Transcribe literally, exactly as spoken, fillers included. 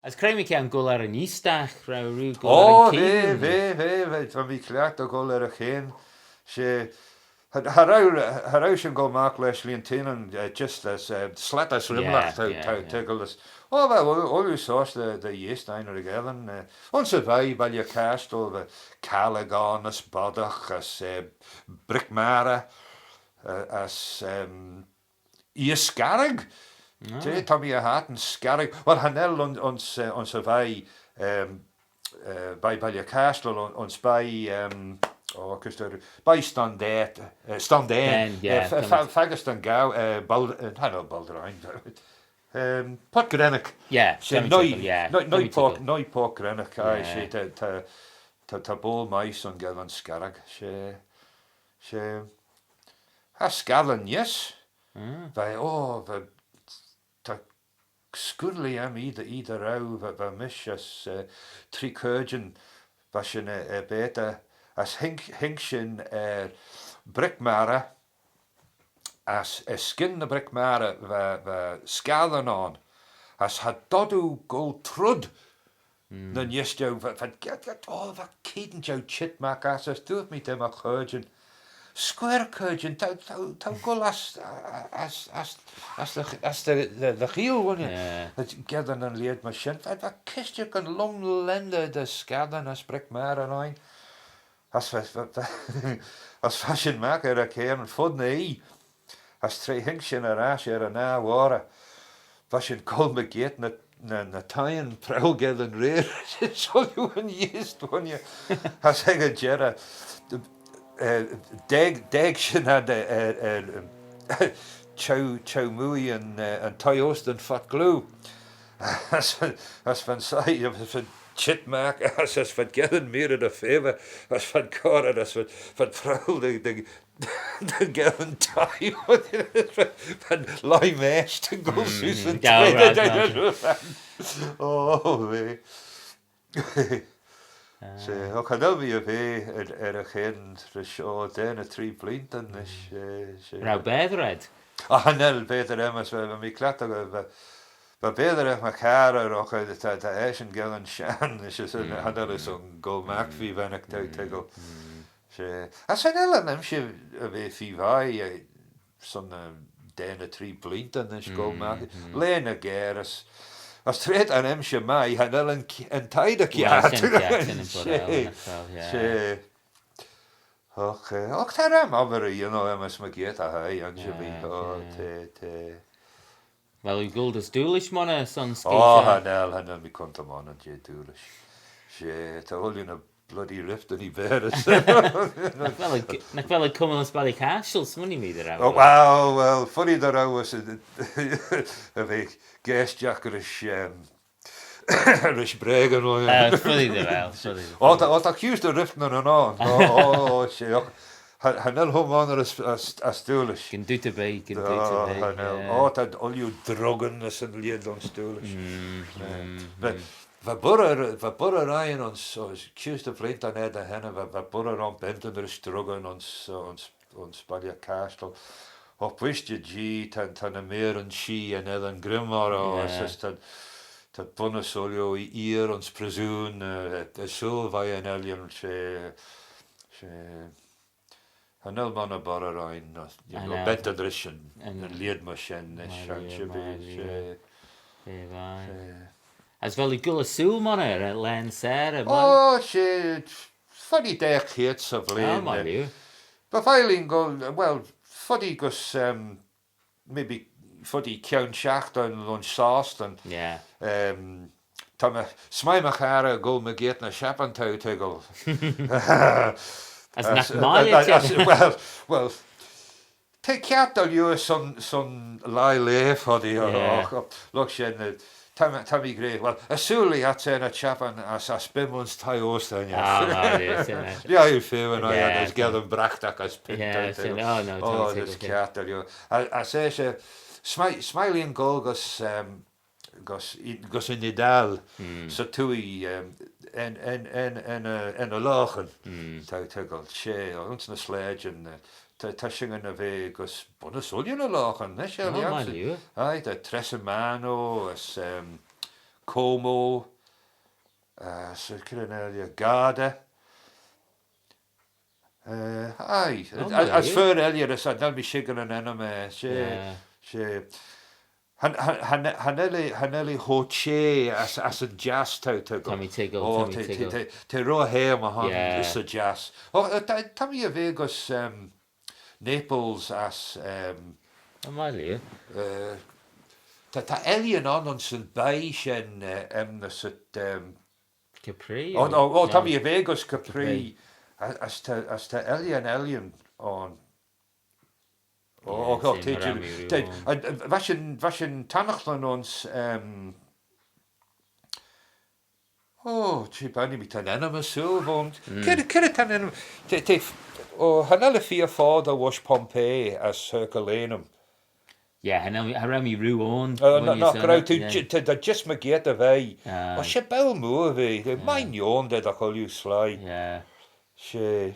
As cre mychione goll er yn eeastagh, row roo goll er yn keayn? O, va, va, va, va, va mee cliaghtey goll er y cheayn. She, cha, cha row, cha row shin goll magh lesh lieenteeyn, eh, just as, eh, slat as rhymlagh, yeah, t'ou, yeah, t'ou, yeah, toiggal as. O, va, o, ooilley seose dy, dy eeast ain ry-gheddyn, eh. Ayns y veih, Balley Cashtal, va Callagan as Boddock as, eh, Brickmarra, eh, as, ehm, Eear Scarraig. Ah. T'eh, ta mee er hoigh ayns Scarraig. Well, cha nel ayns, ayns, eh, ayns y veih, ehm, eh, veih Balley Cashtal, ayns, ayns veih, ehm, oh, kys ta, veih Stondairn, eh, Stondairn. Then, eh, yeah, fa-, fa-, faggys dooin gaaue, eh, Bal-, eh, cha nel Baldrine. Ehm, Purt Grenaik. Yeah, she, Tommy Noy, Tickle, yeah, Noy, Noy Tommy Purt, Tickle. Noy Purt Grenaik, aye, yeah, she, ta, ta, ta, ta boayl mie son geddyn Scarraig. She, she, cha scaddan neesht. Mm. Va, oh, va, ta scooinaghtyn aym oie dy, oie dy row, va, va mish as, eh, tree caarjyn, va shin er, er baatey, as haink, haink shin er Brickmarra, as er skyn ny Brickmarra va, va scaddan ayn, as cha dod oo goll trooid, mm, ny neesht jeu, va, va, va, oh, va keayn jeu çheet magh ass, as dooyrt mee da my chaarjyn, scuirr caarjyn, t'ou, t'ou, t'ou goll ass, ass, ass, ass dty, ass dty, dty, dty cheeill, wooinney? Yeah. Geddyn yn lheid myr shen, va, va kistiragh yn lum-lhendey dy scaddan as Brickmarra ain. As va, va, va, as va shin magh er y cheayn fud ny oie. As tra haink shin er ash er yn nah voghrey, va shin goll mygeayrt ny, ny, ny thieyn prowal geddyn reirr. Shin soillee yn eeast, wooinney. As ec y jerrey, eh, daag, daag shin ad er, er, er, em, çheu, çheu-mooie yn, eh, yn thie-oast yn Phurt Gloo. As, as va'n soie, as va'n çheet magh, as, as va'n geddyn meerey dy fabyr, as va'n correy, as va'n, va'n prowal dy, dy, dy geddyn thie, va'n lhie mesh, dy goll seose yn, mm, gaaue, right, right. Oh, va. Ah. So, oh, cha nel mee er ve er, er y cheayn rish, oh, daa ny tree bleeantyn nish, eh, she. Row baatey ayd? Ah, cha nel baatey aym, as va, va mee cliaghtey, va, va baatey ec my charrey, agh, eh, ta, ta eshyn geddyn shenn, nish as, mm, cha nel eh son goll magh feer ennagh, t'ou, mm, toiggal. Mm. She, as cha nel yn emshir er ve feer vie, eh, son, eh, daa ny tree bleeantyn nish goll magh. Mm, mm. Laa ny geyre as, as tra ta'n emshir mie, cha nel yn, yn tide kiart. Well, shen kiart, shen yn, she, well, yeah. She, och, eh, och, ta ram obbyr, you know, aym as mygeayrt, eh, ayns y ve, yeah, oh, yeah. T'eh, t'eh. Vel oo goll dys Doolish monney son skeeal? Oh, cha nel, cha nel mee cuntam ayn jeh Doolish. She, ta ooilley ny bloody rift yn Beaghey. Nagh vel eh, nagh vel eh cummal ayns Balley Cashtal, smooinee mee dy row. Oh, well, well, funny dy row uss, eh, eh, va geaishtagh rish, em, rish breagyn, well, yeah. Eh, funny dy row, funny. Oh, ta, oh, ta accused of rift ny, ny, no. Oh, oh, oh, she, oh. Cha, cha nel hym ayn as, as, as Doolish. Gyn dooyt erbee, gyn dooyt erbee, cha nel. Yeah. Oh, ta ooilley druggyn as yn lheid ayns Doolish. Mm, yeah. Mm, but, mm. Va boirey, va boirey rieyn ayns, ayns, kuse dy vleeantyn er dy henney, va, va boirey ayn bentyn rish druggyn ayns, ayns, ayns Balley Cashtal. Agh bwishey jee, ta, ta ny meeryn shee er yn Ellan Grimm orroo, yeah, as, as ta, ta bunnys ooilley eer ayns pryssoon, eh, eh, shooyl veih yn ellan, she, she, cha nel monney boirey rieyn, no, you know, bentyn rish yn, yn lheid myr shen, nish, mar lhiu, mar lhiu. She, eh, as vel oo goll ersooyl monney er, eh, laghyn sarey, mar? Oh, she, foddee daa cheayrt 'sy vlein. Oh, mar lhiu. By vie lhieen goll, well, foddee gys, em, maybe foddee kione çhiaghtin ayns Sostyn. Yeah. Em, ta my, s'mie my charrey goll mygeayrt ny shappyn, t'ou, toiggal. As, as nagh mie lhiat, as, well, well, t'eh kiart dy liooar son, son lhie-laa foddee, yeah, oh, oh, lurg shen, eh, ta, ta mee gra, well, ersooyl lhiat er ny çhappyn as, as bee mayd ayns thie-oast, eh. Ah, no, yeah, shen, eh. Yeah, you feel, you know, yeah, as geddyn braghtagh as pint, yeah, eh, shen, oh, no, oh, t'eh kiart dy liooar. As, as eshyn, s'mie, s'mie lhieen goll gys, em, gys, gys yn Neeidal, mm, 'sy twoaie, em, yn, yn, yn, yn, eh, yn y loghan, mm, t'ou, toiggal, she, ayns ny sleityn, eh, ta, ta shin er ve gys bunnys ooilley ny loghan, nish, oh, mar lhiu. Aye, ta Tresimano, as, em, Como, uh, so cre elley, Garda. Uh, aye, oh, as far elley, as nel mee shickyr yn ennym, eh, she, yeah. She, Cha, cha, cha, cha nel eh, cha nel eh cho çheh as, as yn jiass t'ou, t'ou. Ta mee toiggal, oh, ta mee toiggal. T'eh ro hayrn my hon as y jiass. Oh, eh, ta, ta mee er ve gys, um, Naples as, um, oh, my lord. Uh, ta, ta ellan ayn, ayn 'syn bea shen, uh, enmyssit, um, Capri? Oh, oh, oh, ta mee er ve gys Capri. Capri. As, as ta, as ta ellan, ellan ayn. Oh, yeah, oh, oh, ta mee, ta, uh, uh, va shin, va shin tannaghtyn ayns, um, oh, she, b'anny mee ta'n ennym ayns sooill v'ayn. Mm. Cre, cre ta'n ennym? Ta, ta, oh, cha nel eh feer foddey voish Pompeii as Herculaneum. Yeah, cha nel, cha row mee rieau ayn. Uh, no, no, cha row, ta, yeah. Ta, ta just mygeayrt er ve. Ah. Oh, she b'euill mooar ve. Yeah. Mie nione da, da chooilley sleih. Yeah. She.